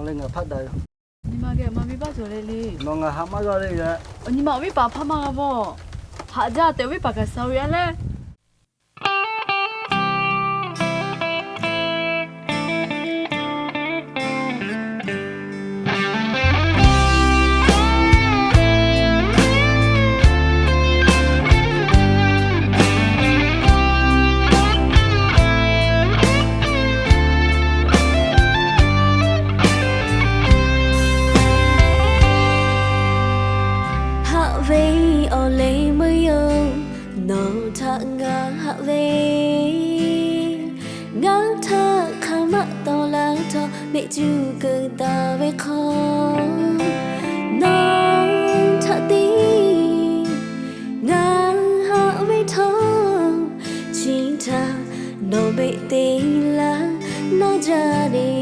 leh ngaˬ hpaˆ daꞈ yoˬ. Nyi ma geh ma viˇ baˆ cawˬ le le. Nawˬ ngaˬ haꞈ maˇ g'a le yaꞈ. Nyi ma awˬ viˉ paˍ hpaˇ maˇ g'a vawˇ. Haꞈ jaˇ tehꞈ awˬ viˉ paˍ kaꞈ suh ve a leh. Haꞈ ve awˬ leh meuˇ yoˬ, nawˬ htaꞈ ngaˬ haꞈ ve. Ngaˬ htaꞈ hk'aˬ maˆ tawˍ la htawˇ, mehˆ cuˇ keu taˍ ve hk'aw, nawˬ htaꞈ te ngaˬ haꞈ ve htawˇ, chi htaꞈ nawˬ mehˆ te laˇ naˇ jaˇ le.